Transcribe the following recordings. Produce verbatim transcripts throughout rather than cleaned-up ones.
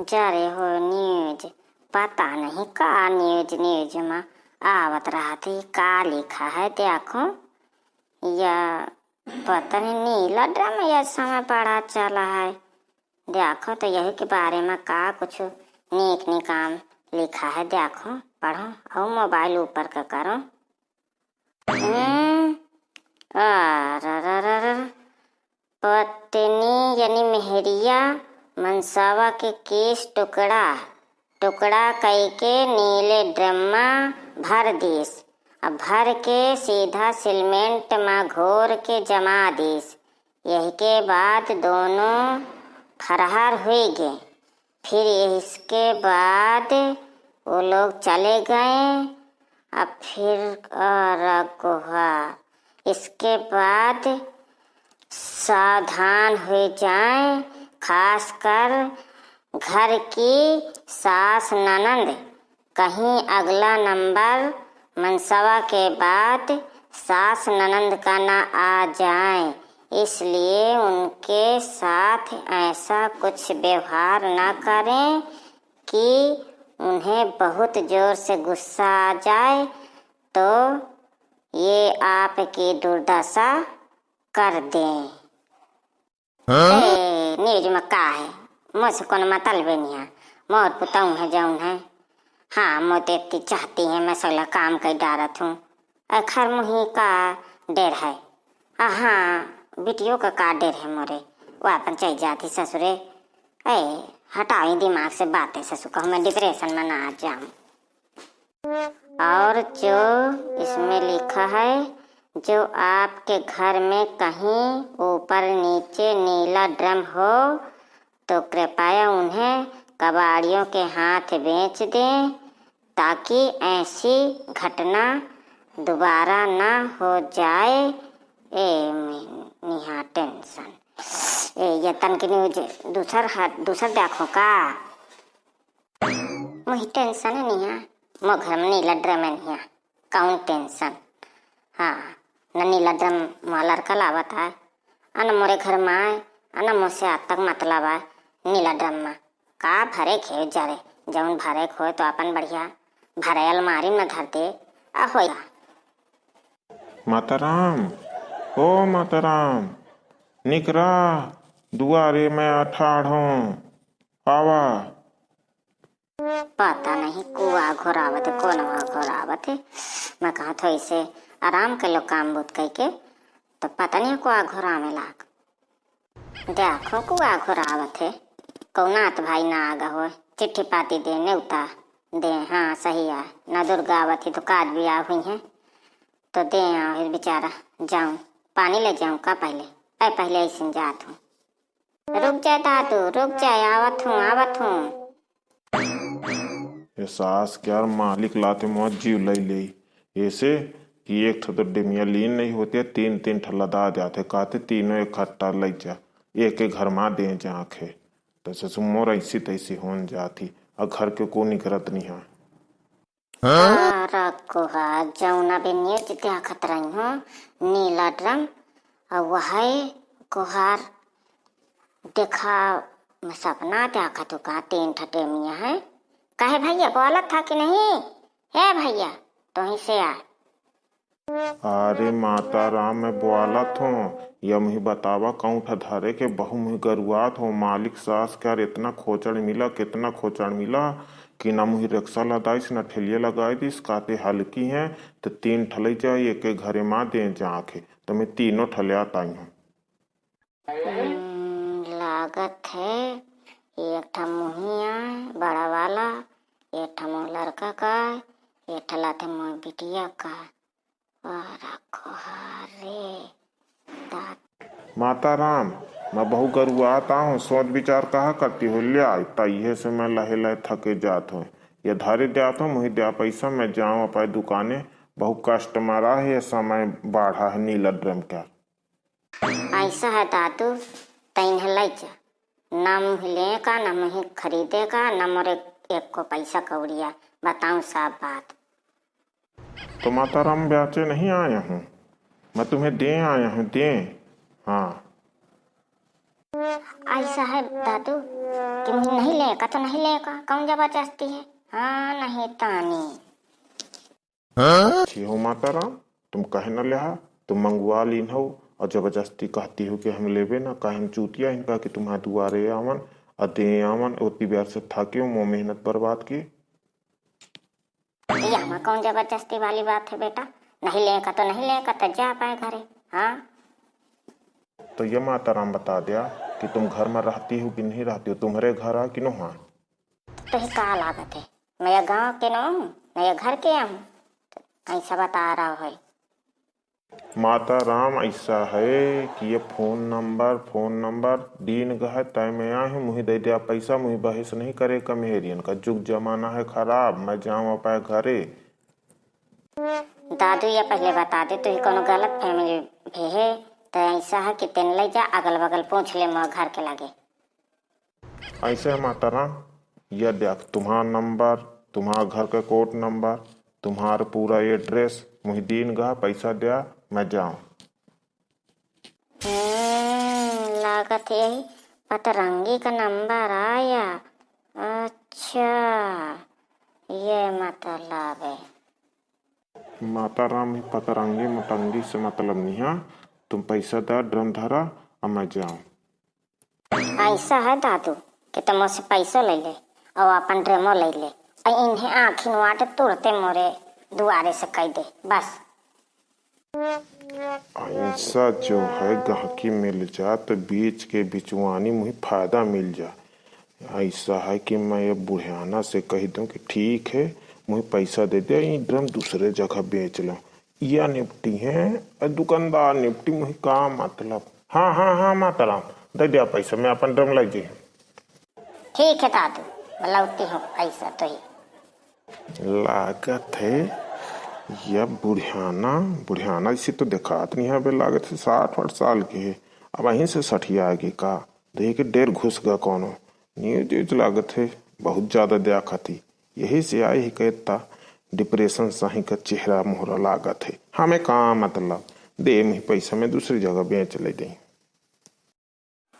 जा रे हो news, पता नहीं का news, news मा आवत रहत ही, का लिखा है देखो। या पता नहीं नीला ड्रामा या समय पड़ा चला है। देखो तो यही के बारे मा का कुछ नीक निकाम लिखा है, देखो, पढ़ो और mobile ऊपर का करो। हम्म, आ, रा, रा, रा, रा। पत्नी यानी मेहरिया मनसवा के केस टुकड़ा टुकड़ा कइके नीले ड्रम मा भर दीस। अब भर के सीधा सिलमेंट मा घोर के जमा दीस। यही के बाद दोनों फरार हुई गए। फिर इसके बाद वो लोग चले गए। अब फिर और गुहा। इसके बाद सावधान हो जाएं, खासकर घर की सास ननद। कहीं अगला नंबर मनसवा के बाद सास ननद का न आ जाए, इसलिए उनके साथ ऐसा कुछ व्यवहार न करें कि उन्हें बहुत जोर से गुस्सा आ जाए, तो ये आपकी दुर्दशा कर दें। हाँ? ए, news मा का है? मोसे कोनो मतलबे नहीं है। मोर पुतऊ है जौन है। हाँ, मोते इतनी चाहती है, मैं सगला काम कर डारत हूँ। अखर मुही का डेर है। आ हाँ, बिटियो का का डेर है मोरे। वो अपन चल जाती ससुरे। ए, हटाओ ये दिमाग से बातें ससु, कहूँ मैं depression मा ना आ जाऊँ। और जो इसमें लिखा है, जो आपके घर में कहीं ऊपर नीचे नीला ड्रम हो, तो कृपया उन्हें कबाड़ियों के हाथ बेच दें, ताकि ऐसी घटना दोबारा ना हो जाए। ए, निहा tension। ए, ये तन की news दूसर हट, दूसर देखो का? मुही tension है निहा, मो घर में नीला ड्रम है निहा, कौन tension? हाँ, न नीला ड्रम मा लड़का लावत है, आ न मोरे घर मा आए, आ न मोसे आज तक मतलब है नीला ड्रम मा। का भरे के होए जा रे, जौन भरे के होए तो अपन बढ़िया भरे अलमारी में धर दे, आ होया। माताराम, ओ माताराम, निकरा, दुआरे में अठाढ़ों, आवा। पता नहीं कुआ घोरावत है, कोनवा घोरावत है। मैं कहा थोड़ी से आराम कर लो काम बूत करके, तो पता नहीं कुआ घोरावे लाग। देखो कुआ घोरावत है, कौनात भाई ना आगा हो, चिट्ठी पाती दे, नेवता दे। हाँ सही है, ना दुर्गा आवत ही तो काज भी आ हुई है, तो दे आओ फिर बेचारा। जाऊँ पानी ले जाऊँ का पहले? ऐ पहले ऐसे जात हूँ। रुक जाए दादू, रुक जाए, आवत हूँ, आवत हूँ। ए सास के यार मालिक लाते मोर जीव लई ले। ऐसे कि एक ठो तो डेमिया लीन नहीं होते, तीन तीन ठो लदा जाते, कहते तीनों इकट्ठा लई जा, एक एक घर मा दे जाके। तो ससु मोर ऐसी तैसी होन जाती, आ घर के को निकरत नहीं है। हाँ? अरे कोहा, जौन अभी news देखत रही हूँ, नीला ड्रम, और वह कोहार देखा, मैं सपना देखत हूँ का तीन ठटे मियाँ है। काहे भैया बोलत था कि नहीं? हे भैया, तोही से आ। अरे माता राम, मैं बोलत हूँ, या मुही बतावा कौन ठा धरे के बहु मुही गरुआत हो। मालिक सास के यार इतना खोचड़ मिला, कितना खोचड़ मिला कि ना मुही रिक्शा लदाइस, ना ठेलिया लगाई दिस, कहते हल्की हैं, तो तीन ठलई जाए, एक एक घरे मा दे जाके, तो मैं तीनों ठले आताई हूँ। हम्म, लागत है एक ठा मुही आए बड़ा वाला, एक ठा मोर लड़का का, एक ठा लाते मोर बिटिया का। अरे कोहा रे दादा। माता राम, मैं बहु गरुआत आहूँ, सोच विचार कहा करती हो, ले आई, त इहे से मैं लहे लहे थके जात हो। ये धरे द्यात हो, मुही द्या पैसा, मैं जाऊँ अपाय दुकाने, बहु customer आहे, ये समय बाढ़ा है नीला ड्रम का। ऐसा है दादू, तैन है लई जा, ना मुही ले का, ना मुही खरीदे का, ना मोरे एक को पैसा कौड़िया, बताऊँ सब बात। तो माता राम, ब्याचे नहीं आया हूँ, मैं तुम्हें दे आया हूँ, दे। हाँ। ऐसा है दादू कि मुझे नहीं लेगा तो नहीं लेगा, कौन जबरदस्ती है? हाँ, नहीं तानी। छी हो माता राम, तुम कहे न लेहा, तुम मंगवा लीन हो और जबरदस्ती कहती हो कि हम लेबे ना, काहे हम चूतिया इनका कि तुम्हारे दुआरे आवन और दे आवन, ओती बेर से थाके हो, मो मेहनत बर्बाद की। तो यहाँ कौन जबरदस्ती वाली बात है बेटा? नहीं लेगा तो नहीं लेगा, तो जा पाए घरे। हाँ, तो ये माता राम बता दिया कि तुम घर में रहती हो कि नहीं रहती हो, तुम्हारे घर आ कि नोहा? तो ही का लागत है, मैं ये गाँव के नोहूँ, मैं ये घर के हूँ, ऐसा बता रहा है। माता राम, ऐसा है कि ये फोन नंबर, फोन नंबर दीन गए, तय में आए हूँ, मुही दे दिया पैसा, मुही बहस नहीं करे का मेहरियन का, जुग जमाना है खराब, मैं जाऊँ अपने घरे। दादू, ये पहले बता दे, तुही कोनो गलत फहमी भी है, तो ऐसा है कि तेन ले जा, अगल बगल पूछ ले, मोर घर के लगे। ऐसे है माता राम, ये देख, तुम्हार नंबर, तुम्हार घर के कोड नंबर, तुम्हार पूरा एड्रेस, मुही दीन गए, पैसा दिया, मैं जाऊँ। हम्म, लागत यही पतरंगी का नंबर आया। अच्छा, ये मतलब है। माता राम, ही पतरंगी मटंगी से मतलब नहीं है। तुम पैसा दा, ड्रम धरा, और मैं जाऊँ। ऐसा है दादू कि तुम मुझसे पैसो ले ले और अपन ड्रमो ले ले, और इन्हें आँखी नुआटे तुरते मोरे दुआरे से कह दे, बस। ऐसा जो है, गहकी मिल जा तो बेच के बिचवानी मुही फायदा मिल जा। ऐसा है कि मैं ये बुढ़ियाना से कह दूँ कि ठीक है, मुही पैसा दे दे, ये ड्रम दूसरे जगह बेच लो। या निपटी है, ए दुकानदार निपटी, मुही का मतलब। हाँ, हाँ, हाँ, माता राम, दे दिया पैसा, मैं अपन ड्रम ले जी। ठीक है दादू, मैं लौटी हूँ पैसा तो ही। लागत है, या बुढ़ियाना, बुढ़ियाना जैसे तो देखात नहीं है, अबे लागत है साठ वाठ साल के है। अब वहीं से सठिया आगे का, देख के डेर घुस गा कौनो। न्यूज व्यूज लागत है, बहुत ज्यादा दया खाती। यही से आई ही कहता, डिप्रेशन साही का चेहरा मोहरा लागत है। हमें का मतलब, दे में पैसा में दूसरी जगह बेच ले दे।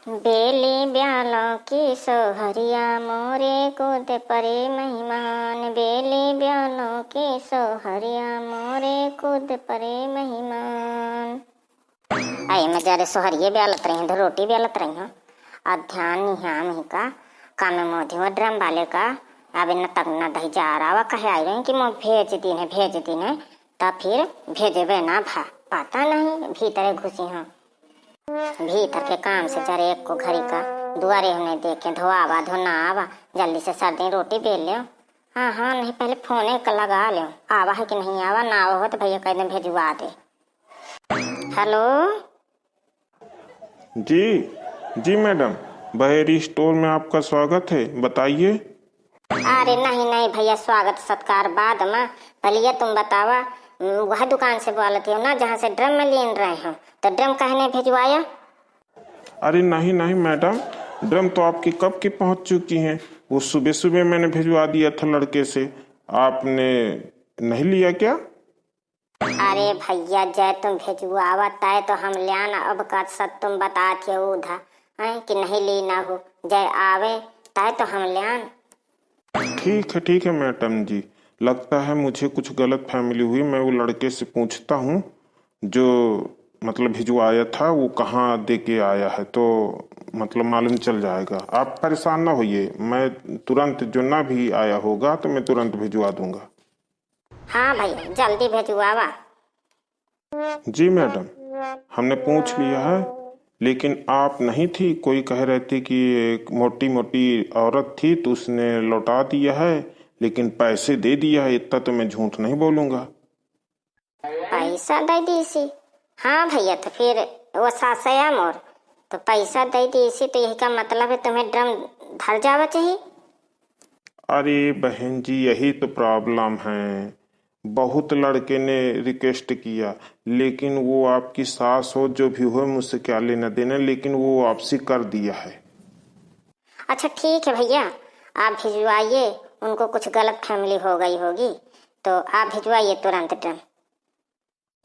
बेली ब्यालों की सोहरिया मोरे कूद परे मेहमान, बेली ब्यालों की सोहरिया मोरे कूद परे मेहमान। आई में जरे सोहरिये ब्यालत रही, तो रोटी ब्यालत रही हूँ। और ध्यान नहीं है हम ही का, काम में मोदी हुआ ड्रम वाले का, अब न तक न दही जा रहा हुआ, कहे आई रही कि मैं भेज दीन है, भेज दीन है, तब फिर भेजबे ना भा, पता नहीं भीतरे घुसी हूँ। भीतर के काम से जरे एक को घड़ी का दुआरे होने देखे, धोआवा, धोना आवा, जल्दी से सर्दी रोटी बेल लेओ। हाँ, हाँ, नहीं पहले फोने क लगा लेओ, आवा है कि नहीं आवा, ना आवा हो तो भैया कह दें भेजवा दे। हेलो। जी, जी मैडम, बहेरी स्टोर में आपका स्वागत है, बताइए। अरे नहीं, नहीं भैया, स्वागत सत्कार बाद में, पहले ये तुम बतावा, उम, वह दुकान से बोलत हो ना जहाँ से ड्रम में लेन रहे हो, तो ड्रम कहने भिजवाया? अरे नहीं, नहीं मैडम, ड्रम तो आपकी कब की पहुँच चुकी हैं, वो सुबह सुबह मैंने भिजवा दिया था लड़के से, आपने नहीं लिया क्या? अरे भैया, जय तुम भेजुआवा तय तो हम ल्यान, अब का सत तुम बतात हो उधा, हैं, कि नहीं ली ना हो, जय आवे तय तो हम ल्यान। ठीक है, ठीक है मैडम जी, लगता है मुझे कुछ गलत फहमी हुई, मैं वो लड़के से पूछता हूँ जो मतलब भिजवाया था, वो कहाँ दे के आया है, तो मतलब मालूम चल जाएगा। आप परेशान ना होइए, मैं तुरंत जो ना भी आया होगा तो मैं तुरंत भिजवा दूंगा। हाँ भैया, जल्दी भेजुआवा। जी मैडम, हमने पूछ लिया है, लेकिन आप नहीं थी, कोई कह रहे थे कि एक मोटी मोटी औरत थी तो उसने लौटा दिया है, लेकिन पैसे दे दिया है, इतना तो मैं झूठ नहीं बोलूँगा। पैसा दे दीसी? हाँ भैया, तो फिर वो सासया मोर, तो पैसा दे दीसी, तो यही का मतलब है तुम्हें ड्रम धर जावा चाहिए? अरे बहन जी, यही तो प्रॉब्लम है। बहुत लड़के ने रिक्वेस्ट किया, लेकिन वो आपकी सास हो, जो भी हो, मुझसे क्या लेना देना, लेकिन वो वापसी कर दिया है। अच्छा ठीक है भैया, आप भिजवाइए, उनको कुछ गलत फहमी हो गई होगी, तो आप भिजवाइए तुरंत ड्रम।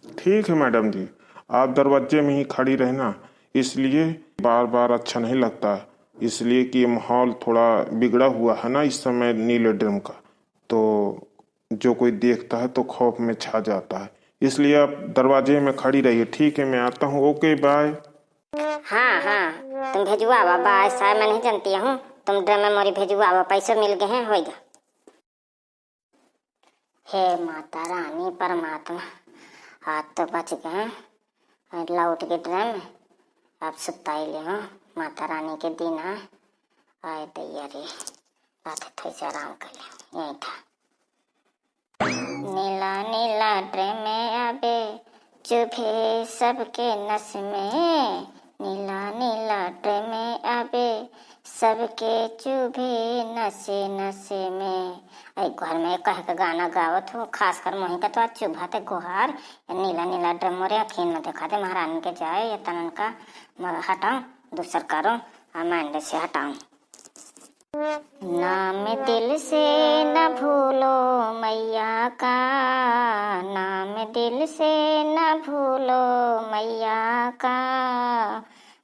ठीक है मैडम जी, आप दरवाजे में ही खड़ी रहना, इसलिए बार बार अच्छा नहीं लगता है, इसलिए कि ये माहौल थोड़ा बिगड़ा हुआ है ना इस समय नीले ड्रम का, तो जो कोई देखता है तो खौफ में छा जाता है, इसलिए आप दरवाजे में खड़ी रहिए। ठीक है, मैं आता हूँ, ओके, बाय। हाँ, हाँ, तुम भेजुआवा, बाय, साय मैं नहीं जानती हूँ, तुम ड्रम में मोरी भेजुआवा, पैसे मिल गए हैं, होइगा। हे माता रानी परमात्मा, आज तो बच गए, लौट के ड्रम, अब सुताई ले हो, माता रानी के दिन आ, आए दैया रे, लाते थोड़ी से आराम कर ले, यहीं था। नीला नीला ड्रम आबे, चुभे सबके नस में, नीला नीला ड्रम आबे, सबके चुभे नसे नसे में। ऐ घर में कह के गाना गावत हो, खासकर मोही का तो आज चुभत है गोहार। नीला नीला ड्रम मोरे अखियन में देखा दे, महारानी के जाए, ये तनन का म-, हटाऊं, दूसर करो, आ माइंड से हटाऊं। नाम दिल से न भूलो मैया का, नाम दिल से न भूलो मैया का,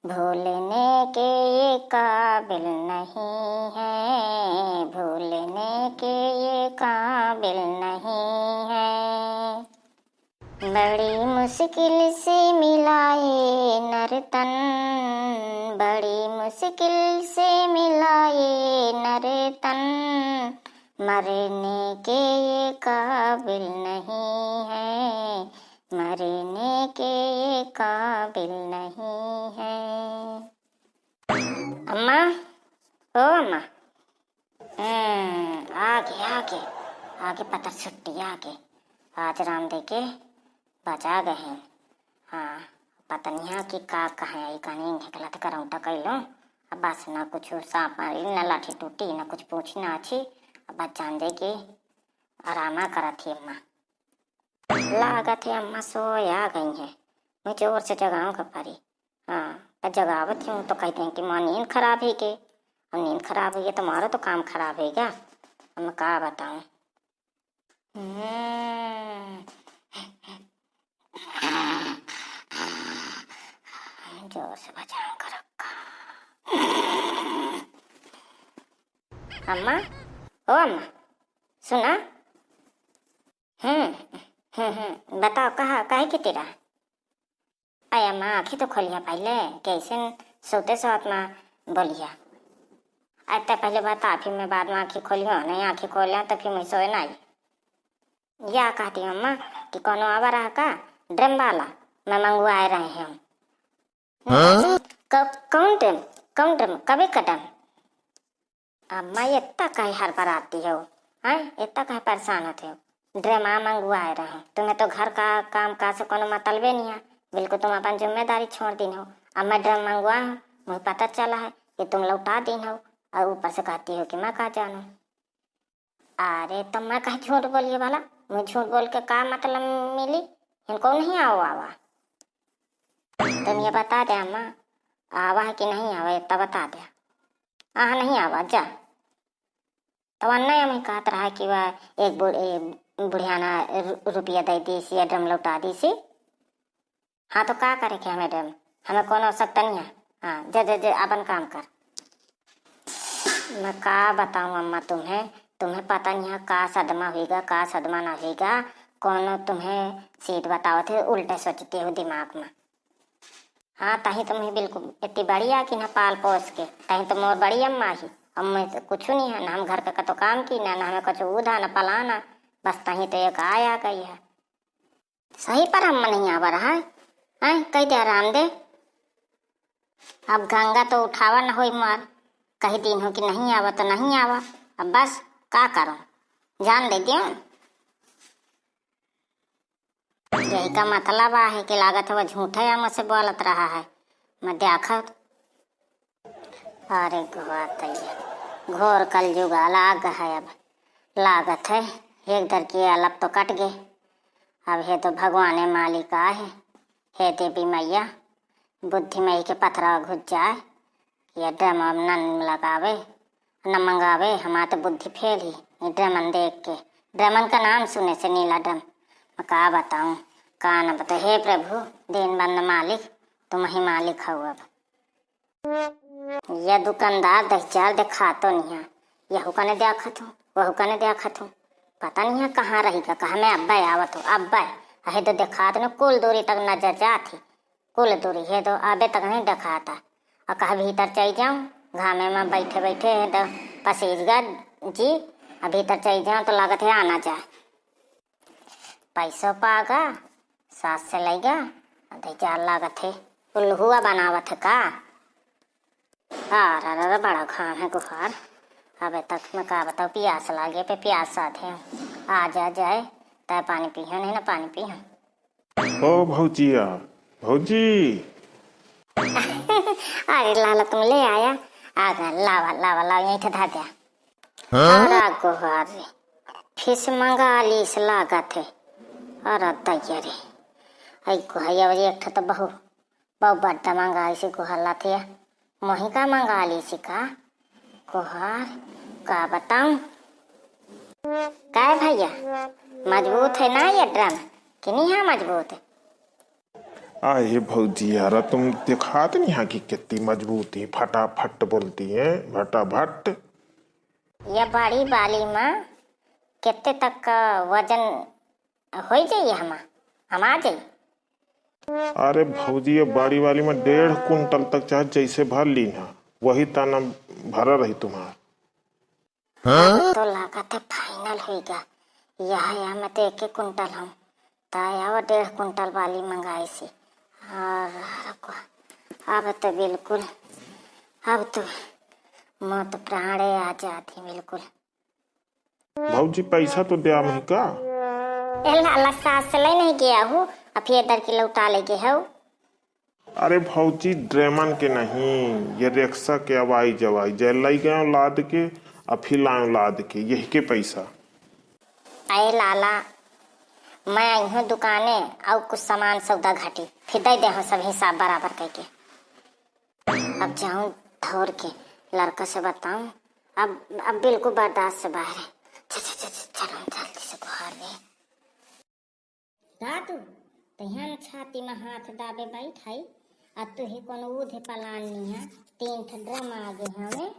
भूलने के ये काबिल नहीं है, भूलने के ये काबिल नहीं है। बड़ी मुश्किल से मिला ये नर तन, बड़ी मुश्किल से मिला ये नर तन, मरने के ये काबिल नहीं है, मरने के ये काबिल नहीं है। अम्मा, ओ अम्मा। हम्म, आगे, आगे, आगे पतर छुट्टी, आगे। आज राम दे के बचा गए हैं। हाँ, पतनिया की का कहे, आई कहानी निकलत करौटा कैलो। अब बस ना कुछ सांप मारी, ना लाठी टूटी, ना कुछ पूछी ना अच्छी। अब बस जान दे के आरामा करत ही अम्मा। लागत है अम्मा सोया गई है, मैं जोर से जगाऊं का परी। हाँ, तो जगावत हूँ तो कहते हैं कि माँ नींद खराब है के। अब नींद खराब है तो मारो तो काम खराब है क्या? अब मैं का बताऊँ? हम्म। जोर से बजाऊं का रखा। अम्मा, ओ अम्मा, सुना? हम्म, हम्म, हम्म, बताओ, कहा, काहे की तेरा? अरे अम्मा, आँखी तो खोलिया पहले, कैसे सोते सोत माँ बोलिया। अरे तो पहले बता, फिर मैं बाद में आँखी खोलियो, नहीं आँखी खोलिया तो फिर मैं सोए ना आई। या कहती हूँ अम्मा कि कोनो आवा रहा का, ड्रम वाला, मैं मंगवाए रहे हूँ। हाँ? क-, कौन ड्रम? कौन ड्रम? कबे का ड्रम? अम्मा, इतना काहे हड़बड़ाती हो? हैं? इतना काहे परेशान होते हो? ड्रम आ मंगवाए रहे। तुम्हें तो घर का काम काज से कोनो मतलबे नहीं है। बिल्कुल तुम अपन जिम्मेदारी छोड़ दीन हो। अब मैं ड्रम मंगवाए हूँ, मुझे पता चला है कि तुम लौटा दीन हो और ऊपर से कहती हो कि मैं का जानू। अरे, तो मैं कहे झूठ बोलिए भला? मैं झूठ बोल के का मतलब मिली? इनको नहीं आओ आवा। तुम ये बता दे अम्मा, आवा है कि नहीं आवा, इतना बता दे। आह, नहीं आवा, जा। तो अन्ना हमें कहत रहा कि वह एक बु-, ए, बुढ़ियाना रु-, रुपया दे दी, सी ड्रम लौटा दी सी। हाँ, तो का करे के हमें ड्रम? हमें कोनो आवश्यकता नहीं है। हाँ, जे, जे, जे, अपन काम कर। मैं का बताऊँ अम्मा तुम्हें, तुम्हें पता नहीं है का सदमा होइगा, का सदमा ना होइगा। कोनो तुम्हें सीध बतावत है, उल्टे सोचते हो दिमाग में। हाँ, तहीं तुम्हें बिल्कुल इतनी बड़ी आ कि ना पाल पोस के, तहीं तो मोर बड़ी अम्मा ही। अब मैं तो कुछ नहीं है, ना हम घर का कतो काम की, ना, ना हमें कुछ ऊधा, ना पलाना, बस तहीं तो एक आय आ गई है। सही पर हम नहीं आवा रहा है, हैं? कह दे आराम दे। अब गंगा तो उठावा न होई मार, कही दिन हो कि नहीं आवा तो नहीं आवा। अब बस का करो, जान दे दियो। यही का मतलब आहे कि लागत है वो झूठे हम से बोलत रहा है। मैं देखत अरे घोर कलयुग आ लाग है अब। लागत है एक दर के अलप तो कट गए। अब हे तो भगवाने मालिक आहे। हे देवी मैया, बुद्धि में के पथरा घुस जाए, ये ड्रम अब न लगावे, न मंगावे, हमार तो बुद्धि फेल ही। ये ड्रमन देख के, ड्रमन का नाम सुने से नीला ड्रम, मैं का बताऊं, का न बताऊं। हे प्रभु, दीन बंद मालिक, तुम ही मालिक हो अब। ये दुकानदार दही चार देखातो नहीं है, यहू कने देखत हूँ, वहू कने देखत हूँ, पता नहीं है कहाँ रही का, कहा मैं अब्बे आवत हूँ, अब्बे, अहे तो देखात न, कुल दूरी तक नजर जात ही, कुल दूरी है तो अबे तक नहीं देखाता। और कहा भीतर चल जाऊँ, घामे में बैठे बैठे है तो पसीज गा जी, और भीतर चल जाऊँ तो लागत है आना जाए। पैसो पागा, सास से लैगा, अधे चार लागत है। उल्हुआ बनावत है का? अरे, अरे, अरे, बड़ा घाम है गोहार। अबे तक मैं का बताऊँ, प्यास लागे पे प्यास साधे। आ जा जाए, तय पानी पीहन है ना, पानी पीहन। ओ भौजिया, भौजी। अरे लाला, तुम ले आया? आ गया, लावा, लावा, लावा, यहीं थे धर दिया। हाँ? अरे गोहार रे, फिर से मंगा ली से लागत है। अरे दैया रे, आई गोहार, अब एक ठो तो बहु, बहु बड्डा मंगा इसे गोहार लाथे। मोही का मंगा ली से का? गोहार, का बताऊं? काय भैया, मजबूत है ना ये ड्रम कि नहीं है मजबूत? आए भौजी, यारा तुम देखात नहीं है कि कितनी मजबूत ही, फटाफट बोलती है, फटाफट। ये बड़ी बाली में कितने तक का वजन होई जाई हमा, हम आ जाई? अरे भौजी, ये बड़ी वाली में डेढ़ कुंटल तक चाहे जैसे भर ली ना, वही ताना भरा रही तुम्हार। हाँ? अब तो लागत है फाइनल होइगा। यह, यह में तो एक एक कुंटल हूँ, ता आवा डेढ़ कुंटल वाली मंगाई सी। और अब तो बिल्कुल, अब तो मौत प्राणे आ जाती बिल्कुल। भौजी, पैसा तो द्या मही का? ए लाला, सास से ले नहीं गया हूँ, अब ये दर के लौटा ले गए हो। अरे भौजी, ड्रेमन के नहीं, ये रिक्शा के आवाई जवाई, जय लई गयो लाद के, आ फिर लायो लाद के, यही के पैसा। अरे लाला, मैं आई हूँ दुकाने, और कुछ सामान सौदा घाटी, फिर दे दे हम सब हिसाब बराबर करके। अब जाऊँ धौर के लड़का से बताऊँ, अब, अब बिल्कुल बर्दाश्त से बाहर है। चल, चल, चल, चल, चल, हम जल्दी से गोहार दे। दादू, तहिया न छाती में हाथ दाबे बैठ है, आ तू ही कोनो ऊधे पलान नहीं है, तीन ठे ड्रम आ गए हमें।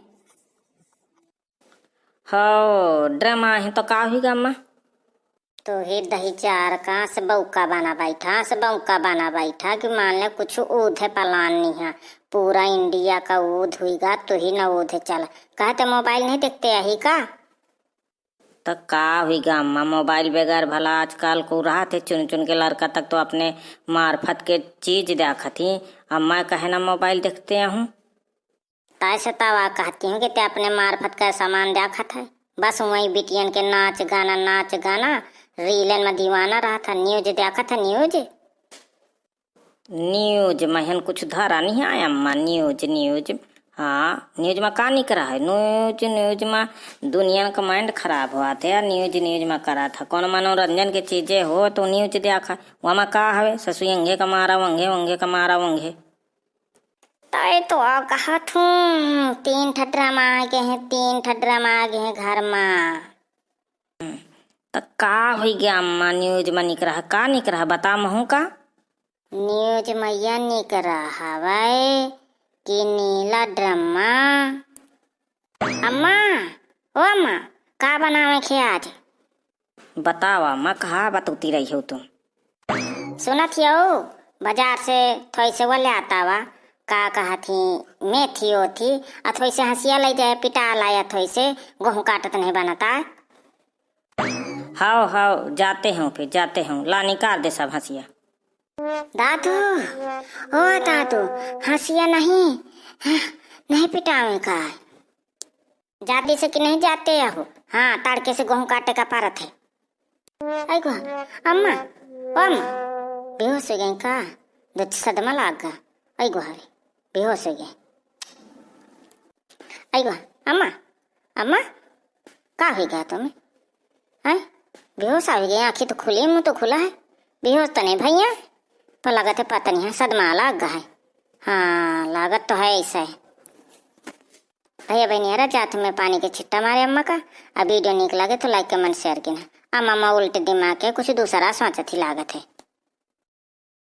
हो, ड्रम आहे तो का हुई गा अम्मा? तू ही दही चार का से बौका बना बैठा, से बौका बना बैठा कि मान ले कुछ ऊधे पलान नहीं है, पूरा इंडिया का ऊध हुई गा, तू ही न ऊधे चला। कहते मोबाइल नहीं देखते यही का? त का हुई गा अम्मा, मोबाइल बगैर भला आजकल को रहा थे, चुन चुन के लड़का तक तो अपने मार्फत के चीज देखत ही। अम्मा कहे ना मोबाइल देखते हूँ। तय से तवा कहती हूँ कि ते अपने मार्फत का सामान देखत है, बस वही बिटियन के नाच गाना, नाच गाना, रीलन में दीवाना रहत है, न्यूज देखत है, न्यूज। न्यूज में हन कुछ धरा नहीं आया अम्मा, न्यूज, न्यूज। हाँ, न्यूज में का निकरा है? न्यूज, न्यूज में दुनिया का माइंड खराब हुआ थे यार, न्यूज, न्यूज में करा था। कौन मनोरंजन के चीजें हो तो न्यूज देखा, वहाँ का हवे? ससुई अंगे का मारा वंगे, वंगे का मारा वंगे। तय तो आ कहत हूँ, तीन ठड्रा में आ गए हैं, तीन ठड्रा में आ गए हैं घर में। त का हुई गया अम्मा, न्यूज में निकरा है, का निकरा है, बता महू का? न्यूज में यह निकरा हवै कि नीला ड्रमा। अम्मा, ओ अम्मा, का बनावे खे आज? बतावा अम्मा, कहा बतौती रही हो तुम? सुनत हियो, बाजार से थोई से वो ले आता वा, का कहत ही, मेथी ओथी, आ थोई से हंसिया ले जाए, पिटा लाया, थोई से गोहूं काटत नहीं बनता। हाओ, हाओ, जाते हूँ फिर, जाते हूँ। ला, निकाल दे सब हंसिया। दादू, ओ दादू, हंसिया नहीं, नहीं पिटावे का। जाती से कि नहीं जाते हो? हाँ, तड़के से गोहूं काटे का पारत है। आई गो, अम्मा, ओ अम्मा, बेहोश हो गई का? दो सदमा लाग गा। आई गो, अरे, बेहोश हो गई। आई गो, अम्मा, अम्मा, का हो गया तुम्हें? हैं? बेहोश आ गई, आँखें तो खुली, मुँह तो खुला है। बेहोश तो नहीं भैया, पर लागत है पता नहीं है, सदमा लाग गा है। हाँ, लागत तो है ऐसा है। भैया बहनियारा, जात में पानी के छिट्टा मारे अम्मा का। अब वीडियो नीक लगे तो लाइक, कमेंट, शेयर की ना। अम्मा, अम्मा उल्टे दिमाग के कुछ दूसरा सोचत ही लागत है।